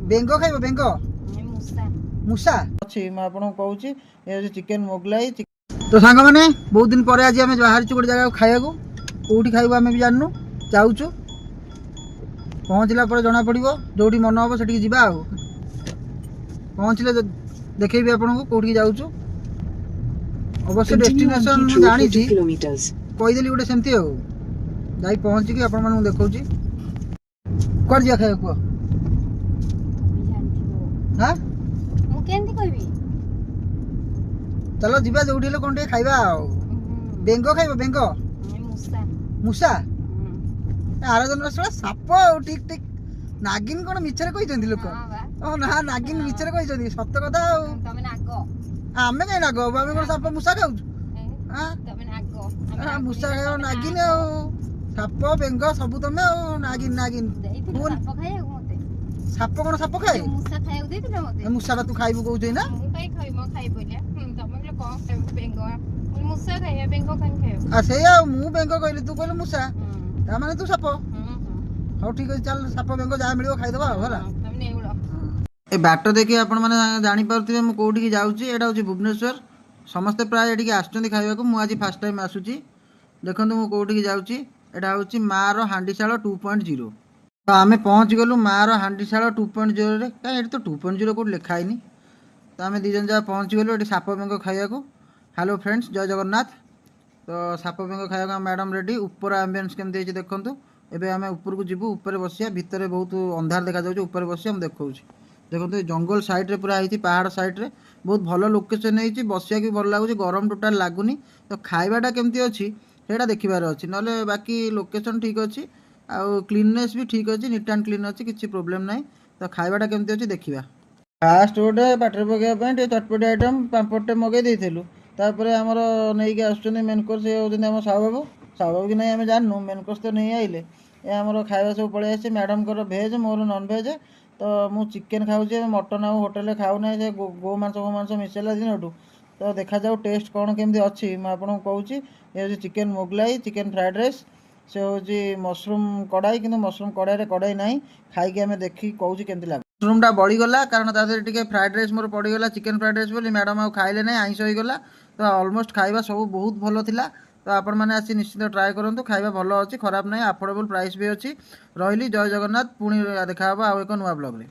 ବେଙ୍ଗ ଖାଇବ? ବେଙ୍ଗ? ମୂଷା। ମୂଷା। ଅଛି, ମୁଁ ଆପଣଙ୍କୁ କହୁଛି, ଏ ହେଉଛି ଚିକେନ ମୋଗଲାଇ। ତ ସାଙ୍ଗମାନେ, ବହୁତ ଦିନ ପରେ ଆଜି ଆମେ ବାହାରିଛୁ ଗୋଟେ ଜାଗାକୁ ଖାଇବାକୁ। କେଉଁଠି ଖାଇବୁ ଆମେ ବି ଜାଣିନୁ। ଯାଉଛୁ, ପହଞ୍ଚିଲା ପରେ ଜଣା ପଡ଼ିବ। ଯେଉଁଠି ମନ ହେବ ସେଠିକି ଯିବା। ଆଉ ପହଞ୍ଚିଲେ ଦେଖେଇବି ଆପଣଙ୍କୁ କେଉଁଠିକି ଯାଉଛୁ। ଅବଶ୍ୟ Continue on destination Keith ମୁଁ Road for 2 ଜାଣିଛି। kilometers. କହିଦେଲି ଗୋଟେ ସେମିତି। ଆଉ ଯାଇ ପହଞ୍ଚିକି ଆପଣମାନଙ୍କୁ ଦେଖାଉଛି। କୁଆଡ଼େ ଯିବା ଖାଇବାକୁ କୁହ? ତମେ ଜାଣିଥିବ। ହାଁ? ମୁଁ କେମିତି କହିବି? ଚାଲ ଯିବା, ଯୋଉଠି ହେଲେ କ'ଣ ଟିକେ ଖାଇବା। ଆଉ ବେଙ୍ଗ ଖାଇବ? ବେଙ୍ଗ? ମୂଷା। ମୂଷା? ଆର ଜନ୍ମ ଶଳା ସାପ। ଆଉ ଠିକ ଠିକ ନାଗିନ କ'ଣ ମିଛରେ କହିଛନ୍ତି ଲୋକ? ହଁ ବା। ଓ ନା, ନାଗିନ ମିଛରେ କହିଛନ୍ତି, ସତ କଥା ଆଉ। ତମେ ନାଗ। ଆମେ କାଇଁ ନାଗ ହବୁ? ଆମେ କ'ଣ ସାପ ମୂଷା ଖାଉଛୁ? ଆଁ? ତମେ ନାଗ। ଆ, ମୂଷା ଖାଇବ ନାଗିନ, ଆଉ ସାପ ବେଙ୍ଗ ସବୁ ତମେ। ଆଉ ନାଗିନ ନାଗିନ। ଦେଇଥିଲ ସାପ ଖାଇବାକୁ ମତେ? ସାପ କ'ଣ ସାପ ଖାଏ? ଯୋଉ ମୂଷା ଖାଇବାକୁ ଦେଇଥିଲ ମତେ? ଏ ମୂଷା ବା ତୁ ଖାଇବୁ କହୁଛୁ ନା। ମୁଁ କାଇଁ ଖାଇବି? ମୁଁ ଖାଇବି ବୋଲିଆ ତମେ କହିଲ କଣ ଖାଇବ, ବେଙ୍ଗ। ମୁଁ କହିଲି ମୂଷା ଖାଇବା, ବେଙ୍ଗ କାଇଁ ଖାଇବ? ଆଉ ସେଇଆ, ଆଉ ମୁଁ ବେଙ୍ଗ କହିଲି, ତୁ କହିଲୁ ମୂଷା, ତା ମାନେ ତୁ ସାପ। ହଉ ଠିକ ଅଛି, ଚାଲ, ସାପ ବେଙ୍ଗ ଯାହା ମିଳିବ ଖାଇଦବା ଆଉ, ହେଲା। ତମେ ନେଉଳ। ଏ ବାଟ ଦେଖି ଆପଣମାନେ ଜାଣିପାରୁଥିବେ ମୁଁ କେଉଁଠିକି ଯାଉଛି। ଏଇଟା ହେଉଛି ଭୁବନେଶ୍ୱର। ସମସ୍ତେ ପ୍ରାୟ ଏଠିକି ଆସୁଛନ୍ତି ଖାଇବାକୁ। ମୁଁ ଆଜି ଫାର୍ଷ୍ଟ ଟାଇମ୍ ଆସୁଛି। ଦେଖନ୍ତୁ ମୁଁ କେଉଁଠିକି ଯାଉଛି। ଏଇଟା ହେଉଛି ମାଆର ହାଣ୍ଡିଶାଳ 2.0। ତ ଆମେ ପହଞ୍ଚିଗଲୁ ମାଆର ହାଣ୍ଡିଶାଳ 2.0ରେ। କାଇଁ, ଏଠି ତ 2.0 କେଉଁଠି ଲେଖା ହେଇନି। ତ ଆମେ ଦୁଇ ଜଣ ଯାକ ପହଞ୍ଚିଗଲୁ ଏଠି ସାପ ବେଙ୍ଗ ଖାଇବାକୁ। ହ୍ୟାଲୋ ଫ୍ରେଣ୍ଡସ୍, ଜୟ ଜଗନ୍ନାଥ। ତ ସାପ ବେଙ୍ଗ ଖାଇବାକୁ ଆମ ମ୍ୟାଡ଼ାମ୍ ରେଡ଼ି। ଉପର ଆମ୍ବିଏନ୍ସ କେମିତି ହେଇଛି ଦେଖନ୍ତୁ। ଏବେ ଆମେ ଉପରକୁ ଯିବୁ, ଉପରେ ବସିବା। ଭିତରେ ବହୁତ ଅନ୍ଧାର ଦେଖାଯାଉଛି। ଉପରେ ବସିବା, ମୁଁ ଦେଖାଉଛି। ଦେଖନ୍ତୁ, ଏ ଜଙ୍ଗଲ ସାଇଡ଼୍ରେ ପୁରା ହେଇଛି, ପାହାଡ଼ ସାଇଡ଼୍ରେ। ବହୁତ ଭଲ ଲୋକେସନ୍ ହେଇଛି, ବସିବାକୁ ବି ଭଲ ଲାଗୁଛି, ଗରମ ଟୋଟାଲ୍ ଲାଗୁନି। ତ ଖାଇବାଟା କେମିତି ଅଛି ସେଇଟା ଦେଖିବାର ଅଛି, ନହେଲେ ବାକି ଲୋକେସନ୍ ଠିକ୍ ଅଛି ଆଉ କ୍ଲିନନେସ୍ ବି ଠିକ୍ ଅଛି, ନିଟ୍ ଆଣ୍ଡ କ୍ଲିନ୍ ଅଛି, କିଛି ପ୍ରୋବ୍ଲେମ୍ ନାହିଁ। ତ ଖାଇବାଟା କେମିତି ଅଛି ଦେଖିବା। ଫାଷ୍ଟ ଗୋଟେ ପାଟିରେ ପକାଇବା ପାଇଁ ଟିକେ ଚଟପଟି ଆଇଟମ୍ ପାମ୍ପଡ଼ଟେ ମଗେଇ ଦେଇଥିଲୁ। ତାପରେ ଆମର ନେଇକି ଆସୁଛନ୍ତି ମେନ୍ କୋର୍ସ। ସେ ହେଉଛନ୍ତି ଆମ ସାହୁ ବାବୁ। ସାହୁ ବାବୁ କି ନାହିଁ ଆମେ ଜାଣିନୁ, ମେନ୍ କୋର୍ସ ତ ନେଇ ଆଇଲେ। ଏ ଆମର ଖାଇବା ସବୁ ପଳେଇ ଆସିଛି। ମ୍ୟାଡ଼ାମଙ୍କର ଭେଜ୍, ମୋର ନନ୍ ଭେଜ୍। ତ ମୁଁ ଚିକେନ୍ ଖାଉଛି ଏବେ, ମଟନ୍ ଆଉ ହୋଟେଲରେ ଖାଉନାହିଁ। ସେ ଗୋ ମାଂସ, ଫୋ ମାଂସ ମିଶେଇଲା ଦିନଠୁ। ତ ଦେଖାଯାଉ ଟେଷ୍ଟ କ'ଣ କେମିତି ଅଛି। ମୁଁ ଆପଣଙ୍କୁ କହୁଛି, ଏ ହେଉଛି chicken Mughlai, chicken fried rice, ସେ ହେଉଛି ମସରୁମ୍ କଡ଼ାଇ, କିନ୍ତୁ ମସରୁମ୍ କଡ଼ାଇରେ କଡ଼ାଇ ନାହିଁ। ଖାଇକି ଆମେ ଦେଖିକି କହୁଛି କେମିତି ଲାଗୁଛି। ମସରୁମ୍ଟା ବଳିଗଲା, କାରଣ ତା ଦେହରେ ଟିକେ ଫ୍ରାଏଡ଼୍ ରାଇସ୍ ମୋର ପଡ଼ିଗଲା ଚିକେନ୍ ଫ୍ରାଏଡ଼୍ ରାଇସ୍ ବୋଲି। ମ୍ୟାଡ଼ାମ୍ ଆଉ ଖାଇଲେ ନାହିଁ, ଆଇଁଷ ହେଇଗଲା। ତ ଅଲମୋଷ୍ଟ ଖାଇବା ସବୁ ବହୁତ ଭଲ ଥିଲା। ତ ଆପଣମାନେ ଆସି ନିଶ୍ଚିତ ଟ୍ରାଏ କରନ୍ତୁ। ଖାଇବା ଭଲ ଅଛି, ଖରାପ ନାହିଁ, ଆଫୋର୍ଡେବଲ୍ ପ୍ରାଇସ୍ ବି ଅଛି। ରହିଲି, ଜୟ ଜଗନ୍ନାଥ। ପୁଣି ଦେଖାହେବ ଆଉ ଏକ ନୂଆ ବ୍ଲଗ୍ରେ।